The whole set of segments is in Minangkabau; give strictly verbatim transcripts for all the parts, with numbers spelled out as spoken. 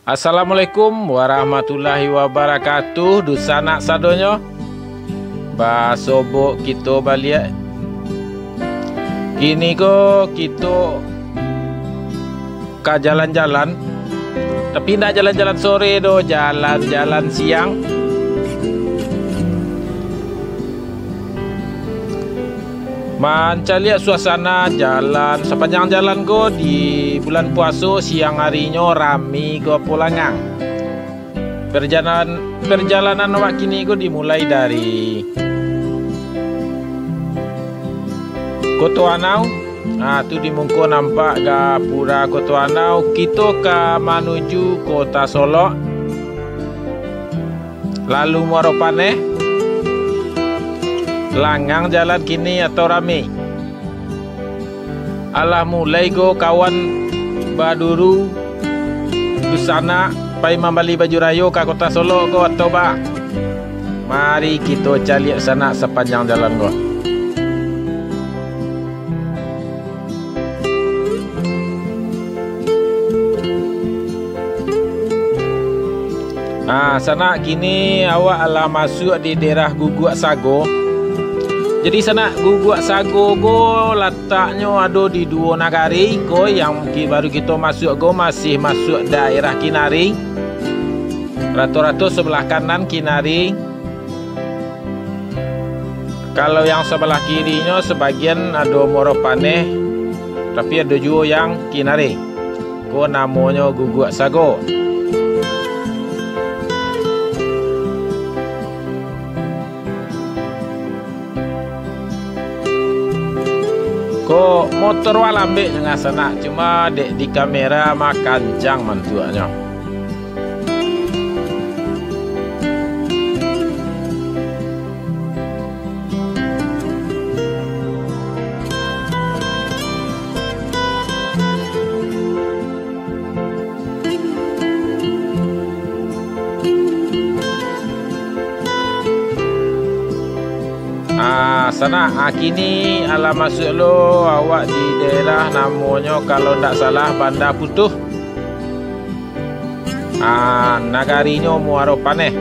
Assalamualaikum warahmatullahi wabarakatuh, dunsanak sadonyo. Basobok kito baliak. Kini ko kito ka jalan-jalan, tapi indak jalan-jalan sore doh, jalan-jalan siang. Mancaliak suasana jalan, sapanjang jalan ko di bulan puaso, siang arinyo rami ko apo langang. Perjalanan, perjalanan awak kini ko dimulai dari Koto Anau. Nah, tu di muko nampak gapura Koto Anau. Kito ka manuju Kota Solok. Lalu Muaro Paneh, langang jalan kini atau rami. Alah mulai go kawan baduru, dunsanak, pai mambali baju rayo ka Kota Solok ko atau ba. Mari kito caliak sanak sapanjang jalan ko. Ah, sanak, kini awak alah masuak di daerah Guguak Sago. Jadi, sanak, Guguak Sago ko lataknyo ado di duo nagari ko, yang ki-, baru kito masuak ko masih masuak daerah Kinari. Rato-rato sabalah kanan Kinari. Kalau yang sabalah kirinyo, sabagian ado Muaro Paneh, tapi ado juo yang Kinari. Ko namonyo Guguak Sago. Ko motor wak lambek danga sanak, cuma dek di kamera mah kancang mantuaknyo. Ah, sanak, ah, kini alah masuak lo awak di daerah namonyo, kalau ndak salah, Banda Putuh. Ah, nagarinyo Muaro Paneh.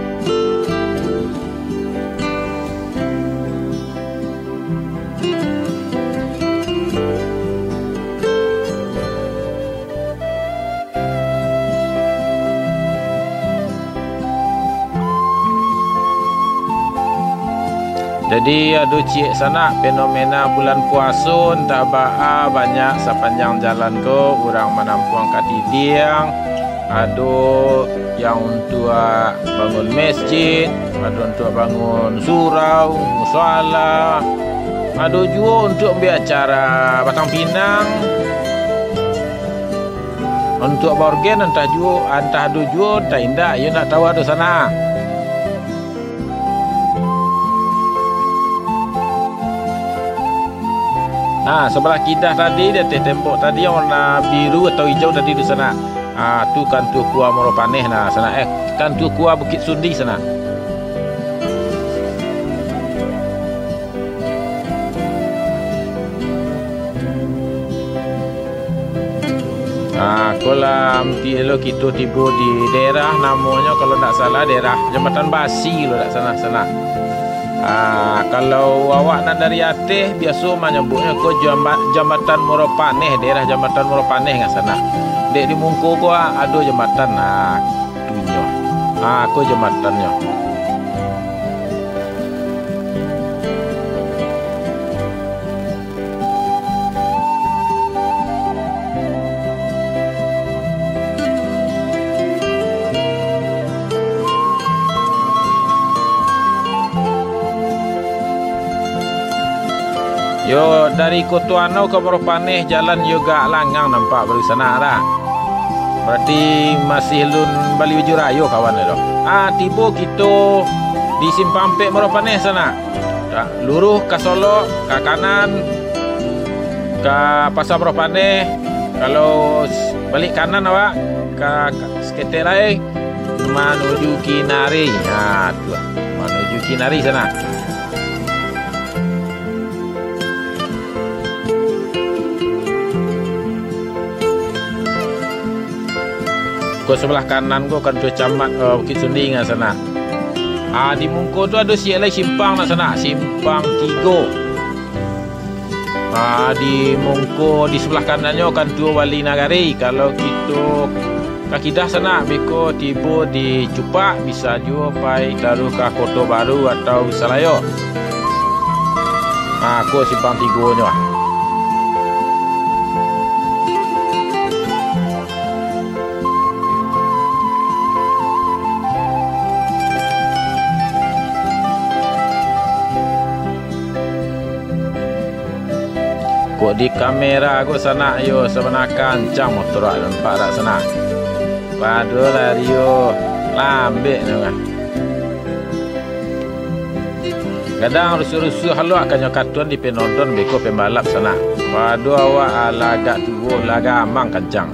Jadi, ado ciek sanak fenomena bulan puaso, antah baa banyak sapanjang jalan ko urang manampuang katidiang, ado yang untuak bangun mesjid, ado untuak bangun surau, musala, ado juo untuak ambiak acara batang pinang, untuak baorgen, antah juo, antah ado juo, antah indak, iyo ndak tau ado sanak. Nah, sabalah kida tadi, di ateh tembok tadi yang warna biru atau ijau tadi tu sanak. Ah, tu kantua KUA Muaro Paneh nah, sanak, eh. Kantua KUA Bukik Sundi sanak. Ah, ko lah ampia lo kito tibo di daerah namonyo, kalau ndak salah, daerah Jambatan Basi lo, ndak salah-salah. Ah, kalau awak nan dari ateh, biaso manyabuknyo ko jamba-, Jambatan Muaro Paneh, daerah Jambatan Muaro Paneh ka sanak. Dek di muko ko ado jambatan, ah, tu nyo. Ah, ko jambatannyo. Yo, dari Koto Anau ka Muaro Paneh, jalan yo agak langang nampak bari sanak dah. Barati masih alun bali baju rayo kawan tu. Ah, tibo kito di Simpang Ampek Muaro Paneh sanak. Ka, luruih ka Solok, ka kanan, ka Pasa Muaro Paneh. Kalau s-, baliak kanan awak, ka, ka saketek lai, manuju Kinari. Ha, tu lah. Manuju Kinari sanak. Ko sabalah kanan ko kan tu camat, eh, Bukik Sundi nga sanak. Ah, di muko tu ado siek lai simpang nak sanak, simpang tigo. Ah, di muko di sabalah kanannyo kan tuo Bali Nagari. Kalau kito ka kidah sanak, beko tibo di Cupak, bisa juo pai taruih ka Koto Baru atau Salayo. Ah, ko simpang tigonyo ah. Kok di kamera ko sanak yo sabana kancang motor awak nampak dak sanak. Pado lari yo lambek nyo kan. Kadang rusuah-rusuah lo akanyo katuan di penonton beko pembalap sanak. Pado awak lah agak tuo lah gamang kancang.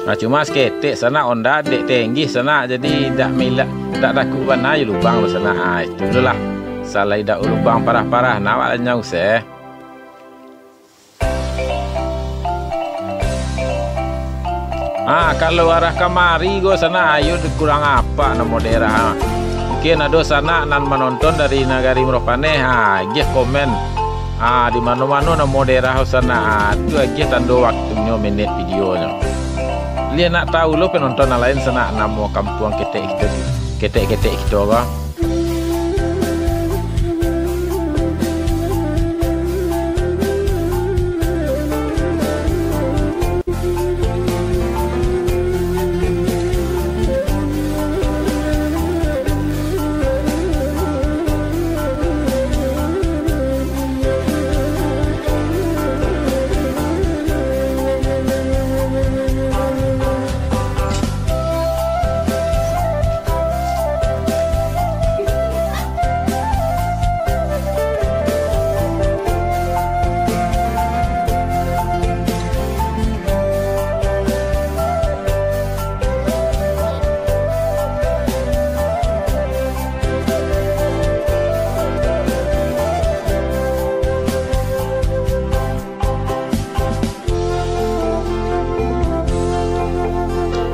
Nah, cuma saketek sanak Honda dek tenggi sanak, jadi dak milak, dak takuik bana jo lubang tu sanak. Ah, itu dulu lah. Salai dak lubang parah-parah, nak awak lanyau seh. Ah, kalau arah kamari ko sanak, ayo kurang apak namo daerah. Mungkin ado sanak nan manonton dari Nagari Murah Paneh, ah, agiah komen. Ah, di mano-mano namo daerah sanak, ah, tu agiah tando waktunyo, menit videonyo. Liek nak tahu lo penonton nan lain sanak namo kampuang ketek kito, ketek-ketek kito ko.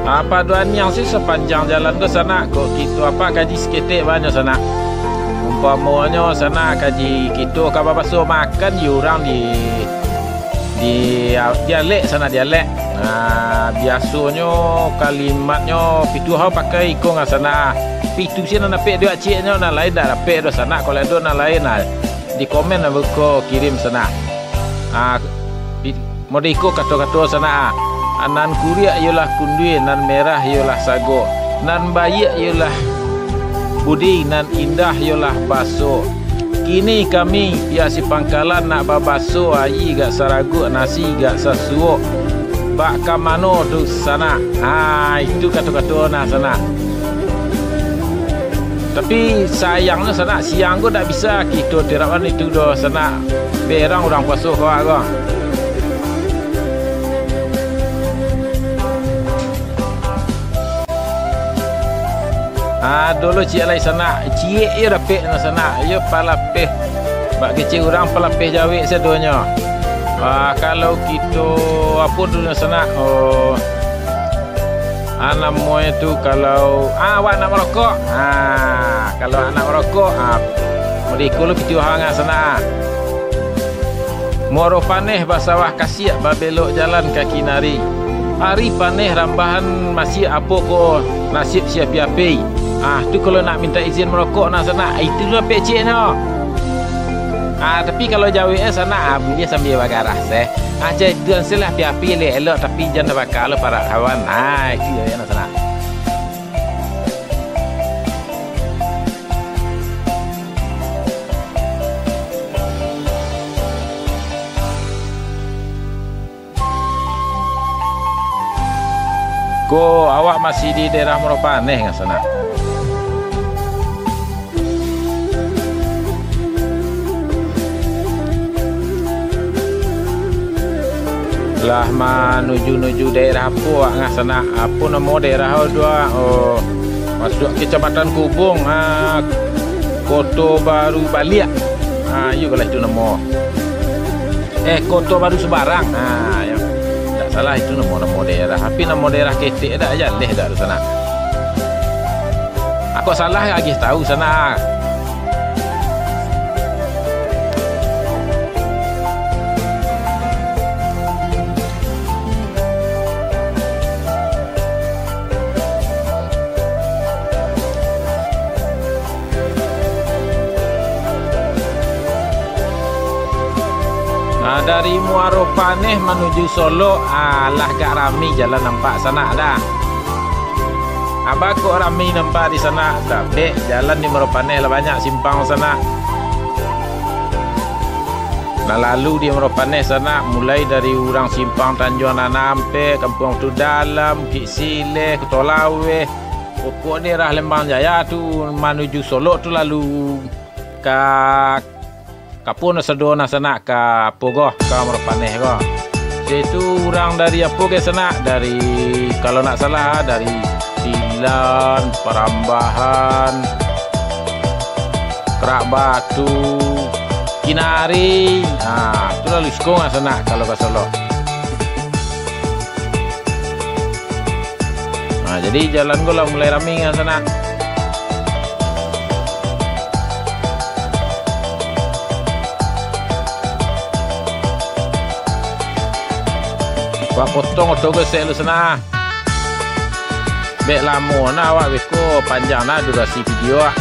Apa doh aniang sih sapanjang jalan tu sanak, kok kito apa kaji saketek banyak sanak. Umpamonyo sanak kaji kito ka babaso makan di urang di, di, dialek sanak dialek. Nah, biasonyo kalimatnyo pituah pakai iko nga sanak. Pitu sih nan dapek duit cieknyo, nan lain dak dapek doh sanak, kalau ado nan lain nah. Di komen lah beko kirim sanak. Ah, di, model iko kato-kato sanak, ah. Nan kuriak iyolah kundui, nan merah iyolah sago, nan baiak iyolah budi, nan indah iyolah baso. Kini kami pihak si pangkalan nak babaso ayi gak saraguak, nasi gak sasuok. Bak ka mano tu sanak? Ah, itu kato-kato nah sanak. Tapi sayangnyo sanak, siang ko dak bisa kito tirawan itu doh sanak. Berang urang puaso ko awak ko. Ado lo ciek lai sanak, ciek iyo dapek no sanak, iyo palapeh. Bak kecek urang palapeh jawek sadonyo. Ah, kalau kito, apo tu nyo sanak, oh, ah, namonyo tu kalau, ah, awak nak marokok. Ah, kalau awak nak marokok, ah, model iko lo pituah nga sanak. Muaro paneh basawah kasiak babelok jalan ka kinari. Ari paneh rambahan masiak apo ko nasib si api-api. Ah, tu kalau nak minta izin marokok nah sanak, ah, itu lah peceknyo. Ah, tapi kalau jaweknyo sanak, ah, buliah sambia bagarah seh. Ah, cai tu ansel lah api-api elok-elok, tapi jan tabaka lo parak kawan. Ah, itu jaweknyo sanak. Ko awak masih di daerah Muaro Paneh nga sanak? Lah manuju-nuju daerah apo awak nga sanak? Apo namo daerah tu ah? Oh, masuak Kecamatan Kubong, ah, Koto Baru Baliak. Ah, iyo lah itu namo. Eh, Koto Baru Subarang. Ha, yo. Ndak salah itu namo-namo daerah. Tapi namo daerah ketek dak jaleh dak tu sanak. Ako salah agiah tahu sanak. Nah, dari Muaro Paneh manuju Solok, alah agak rami jalan nampak sanak dah. Abah kok rami nampak di sanak, tabek jalan di Muaro Paneh lah banyak simpang sanak. Nah, lalu di Muaro Paneh sanak, mulai dari urang simpang Tanjuang Nan Ampek, Kampuang Batu Dalam, Bukik Sileh, Koto Laweh, pokok daerah Lembang Jaya tu manuju Solok tu lalu ka, ka apo nan sado nan sanak, ka apo ko, ka Muaro Paneh ko. Situ urang dari apo ge sanak, dari, kalau ndak salah, dari Tilan, Parambahan, Kerak Batu, Kinari. Ha, tu lalu siko nan sanak kalau ka Solok. Nah, jadi jalan ko lah mulai rami nan sanak. Wak potong oto ko sek lu sanak. Bek lamo nah awak beko, panjang nah durasi video ah.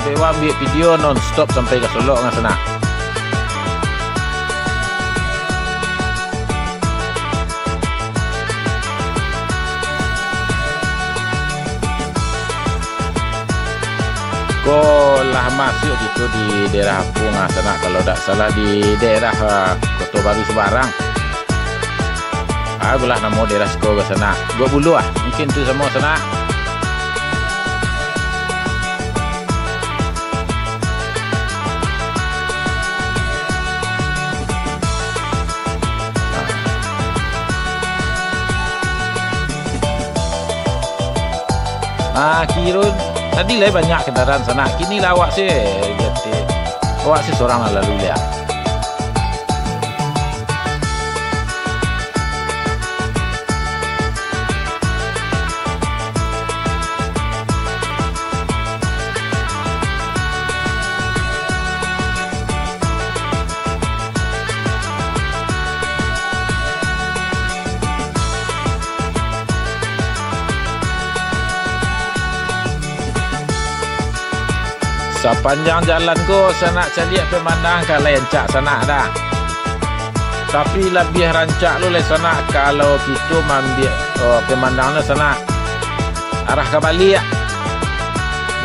Bek wak ambiak video non stop sampai ka Solok nan sanak. Ko lah masuak kito di daerah apo nan sanak, kalau dak salah di daerah, ah, Koto Baru Subarang. Ah, apolah namo daerah siko ko sanak. Duo Buluah, mungkin tu samo sanak. Ah, kiro tadi lai banyak kendaraan sanak. Kini lah awak se, awak se sorang lah lalu liak. Sapanjang jalan ko, sanak caliak pemandangan ka lai rancak sanak dah. Tapi labiah rancak lo lai sanak, kalau kito maambiak, oh, pemandangan lo sanak arah ka baliak.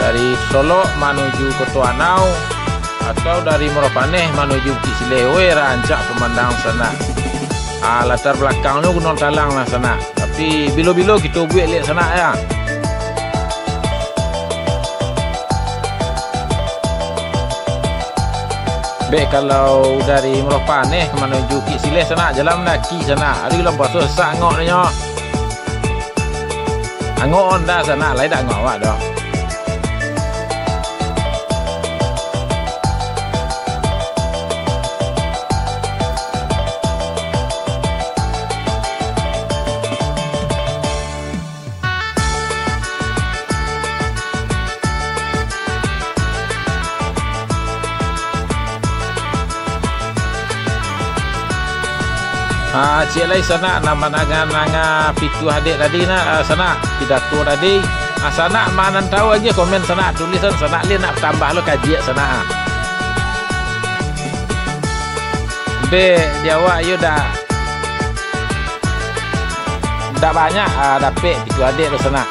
Dari Solok manuju Koto Anau, atau dari Muaro Paneh manuju Bukik Sileh, oi, rancak pemandangan sanak. Ah, latar balakangnyo Gunuang Talang lah sanak. Tapi, bilo-bilo kito buek liak sanak ya. Bek kalau dari Muaro Paneh manuju Bukik Sileh sanak, jalan mandaki sanak. Ari bulan puaso sasak angok nyo. Angok Honda sanak, lai dak angok awak doh. Ah, ciek lai sanak, nan mandanga-nanga pituah adek tadi nak, ah, sanak, pidato tadi. Ah, sanak, ma nan tahu agiah komen sanak, tulisan sanak, lian nak tambah lo kajiak sanak, ah. Dek, di awak iyo dak, dak banyak, ah, dapek pituah adek tu sanak.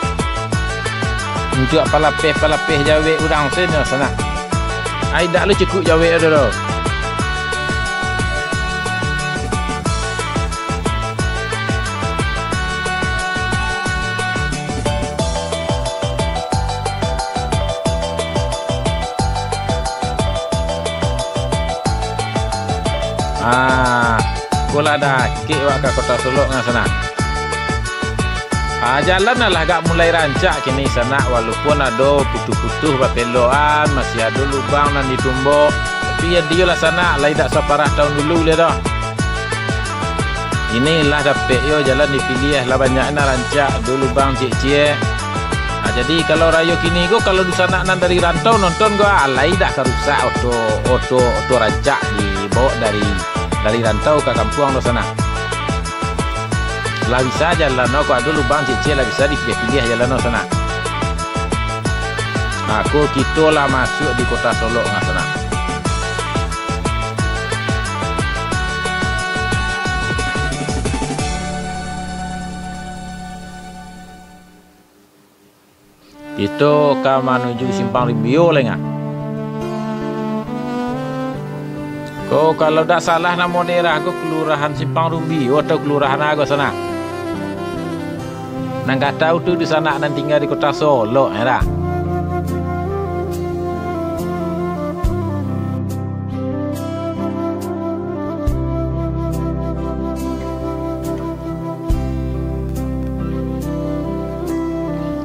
Untuak palapeh-palapeh jawek urang seno sanak. Ai dak lo cukuik jawek ado doh. Ah, ko lah dakek wak ka Kota Solok nan sanak. Ah, jalan alah agak mulai rancak kini sanak, walaupun ado putuih-putuih bapelokan, masih ado lubang nan ditumbok. Tapi yo diyolah sanak, lai dak saparah taun dulu lai doh. Kini lah dapek yo jalan dipiliah, lah banyak nan rancak, ado lubang ciek-ciek. Nah, jadi kalau rayo kini ko, kalau dunsanak nan dari rantau nonton ko, ah, lai dak ka rusak oto, oto, oto rancak dibawok dari, dari rantau ka kampuang do sanak. Lah bisa jalan ko, ado lubang ciek-ciek, lah bisa dipiliah-piliah jalan do sanak. Nah, ko kito lah masuak di Kota Solok nah sanak. Kito ka manuju Simpang Rumbio lai ngah. Ko kalau dak salah namo daerah ko Kelurahan Simpang Rumbio atau Kelurahan Ago sanak. Nan ka tau tu dunsanak nan tingga di Kota Solok, yo dak?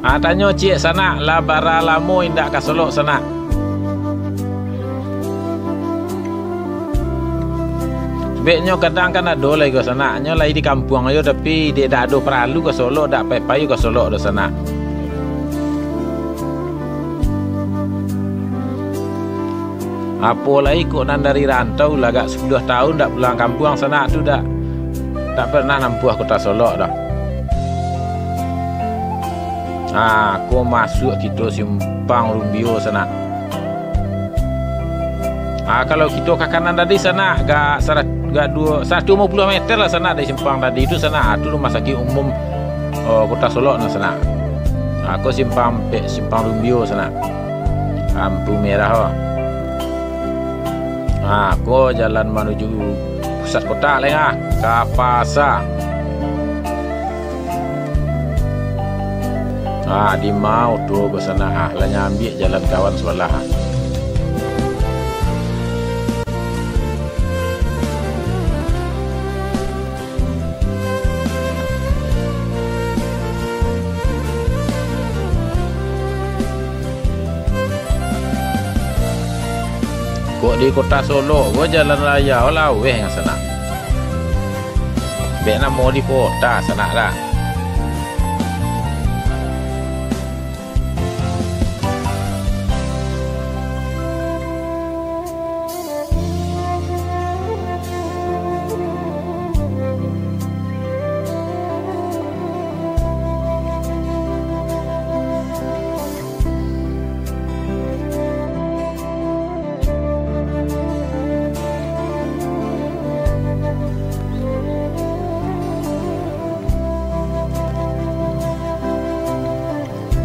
Ah, tanyo ciek sanak, lah bara lamo indak ka Solok sanak? Bek nyo kadang kan ado lai ko sanak, nyo lai di kampuang ajo, tapi dek dak ado paralu ka Solok, dak pai-pai ka Solok do sanak. Apo lai kok nan dari rantau lah agak sapuluah taun dak pulang kampuang sanak tu dak, dak pernah nampuah Kota Solok doh. Ah, ko masuak kito Simpang Rumbio sanak. Ah, kalau kito ka kanan tadi sanak, agak sara-, agak duo, saratuih limo puluah meter lah sanak dari simpang tadi tu sanak. Ah, tu rumah sakik umum, oh, Kota Solok nah sanak. Ah, ko simpang pe-, Simpang Rumbio sanak. Lampu merah, oh. Ah, ko jalan manuju pusat kota lai ngah, ka pasa. Ah, di ma oto basanak, ah, lah nyambiak jalan kawan sabalah, ah. Kok di Kota Solok ko jalan raya laweh ngah sanak. Bek namo di kota sanak lah.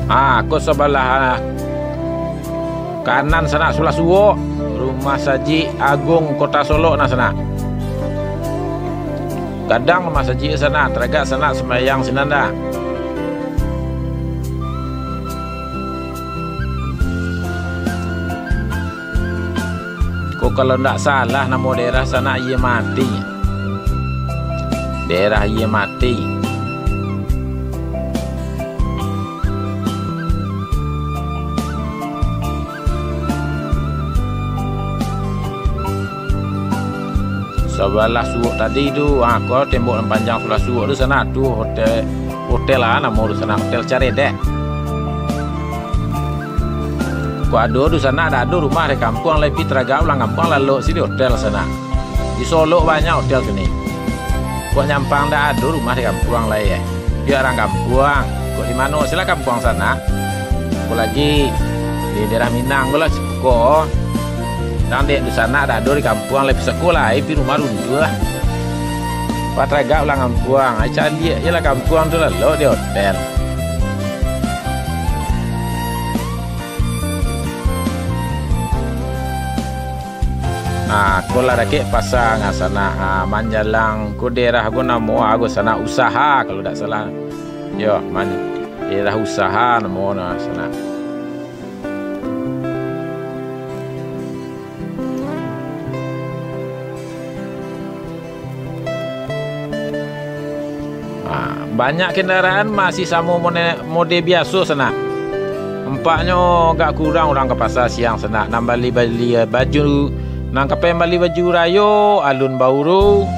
Ah, ko sabalah kanan sanak, sabalah suok, Rumah Sajik Agung Kota Solok nah sanak. Gadang rumah sajik sanak, taragak sanak sumbayang sinan dah. Ko kalau ndak salah namo daerah sanak Aia Mati. Daerah Aia Mati. Sabalah suok tadi tu, ah, ko tembok nan panjang sabalah suok tu sanak tu hotel, hotel lah namo tu sanak, Hotel Caredek. Kok ado tu sanak, dak ado rumah di kampuang lai, pi taragak pulang kampuang, lalok siko hotel sanak. Di Solok banyak hotel kini. Kok nyampang dak ado rumah di kampuang lai, eh. Pi urang kampuang, kok di mano siko lah kampuang sanak. Apolagi di daerah Minang ko lah, siko. Nan dek tu sanak dak ado di kampuang lai, pi sakolah, eh, pi rumah runtuah. Pi taragak pulang kampuang, ai caliak je lah kampuang tu, lalok di hotel. Ah, ko lah dakek pasa ngah sanak, ah, manjalang ko daerah ko namo ago sanak Usaha, kalau dak salah. Yo, man, daerah Usaha namo nah sanak. Ha, banyak kendaraan masih samo mone-, mode biaso sanak. Nampaknyo agak kurang urang ka pasa siang sanak, nan bali-bali baju, nan ka pai bali baju rayo, alun bauru.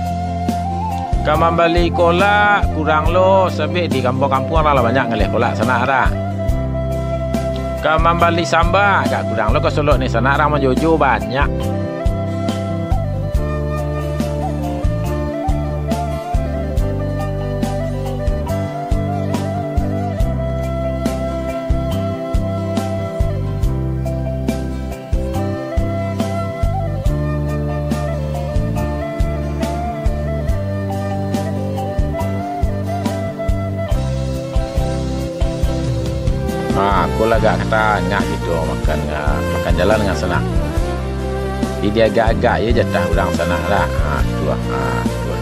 Ka mambali kolak, kurang lo, sabik di kampuang-kampuang lah, lah banyak ngaleh kolak sanak dah. Ka mambali samba, agak kurang lo ka Solok ni sanak, urang manjojo banyak. Ha, ko lah agak tangah gitu makan, ah, makan jalan dengan sanak. Jadi agak-agak je jatah urang sanak lah. Ha, tu lah. Ha, tu lah.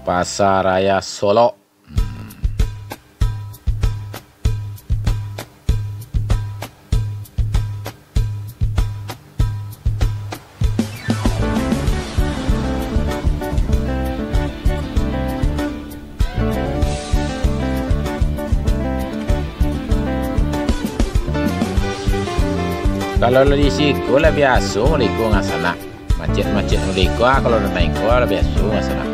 Pasar Raya Solok. Kalau lah di siko lah biaso, mode ko ngan sanak. Macet-macet mode ko, ah, kalau datang iko lah biaso ngan sanak.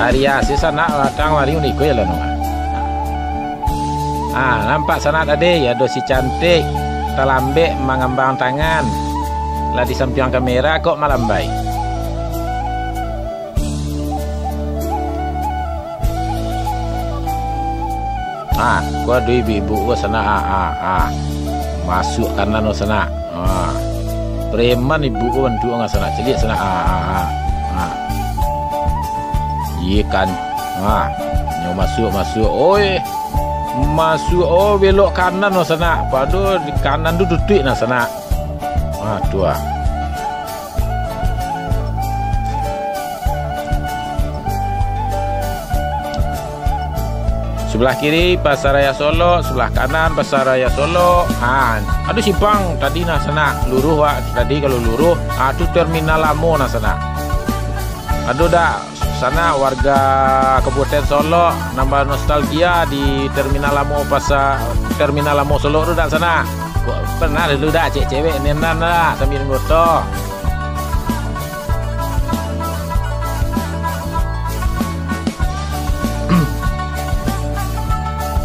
Ari Asih sanak datang mari mode ko jalan urang. Ah, nampak sanak tadi, ado si cantik talambek mangambang tangan. Lah di sampiang kamera kok malambai. Ah, ko ado ibu-ibu ko sanak, ah, ah, ah. Masuak kanan ko sanak. Ah. Preman ibu ko bantuak ngan sanak, caliak sanak. Ah, ah, ah. Ah. Iye kan. Ah. Nyo masuak, masuak. Oi. Masuak, oh, belok kanan ko sanak. Pado di kanan tu tutuik nah sanak. Ah, tu ah. Sebelah kiri Pasar Raya Solok, sebelah kanan Pasar Raya Solok. Ha, ado simpang tadi nah sanak, luruih wak tadi kalau luruih, ha, tu terminal lamo nah sanak. Ado dak sanak warga Kabupaten Solok nambah nostalgia di terminal lamo Pasar, terminal lamo Solok tu dak sanak? Pernah dulu dak cewek-cewek nenan dak sambil moto?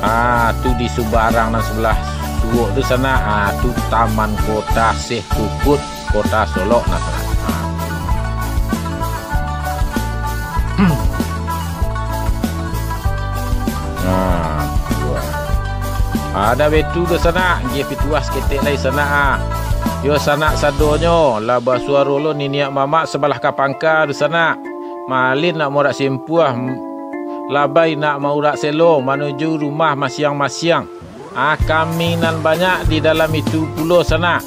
Ah, tu di subarang nan sabalah suok tu sanak, ah, tu Taman Kota Syekh Kukut, Kota Solok, nah, sanak. Ah. Nah, tu, ah. Ado baitu tu sanak, giah pituah saketek lai sanak, ah. Yo sanak sadonyo, lah basuaro lo niniak mamak sabalah ka pangka tu sanak. Malin nak maurak simpuah, m-, labai nak maurak selo manuju rumah masiang-masiang. Ah, kami nan banyak di dalam itu pulo sanak.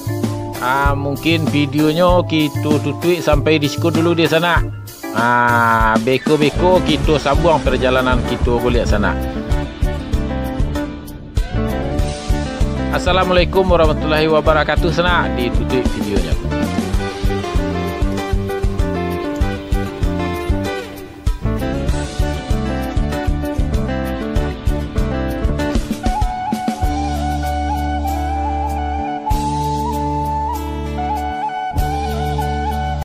Ah, mungkin videonyo kito tutuik sampai di siko dulu deh sanak. Ah, beko-beko kito sambuang perjalanan kito baliak sanak. Assalamualaikum warahmatullahi wabarakatuh sanak. Ditutuik videonyo.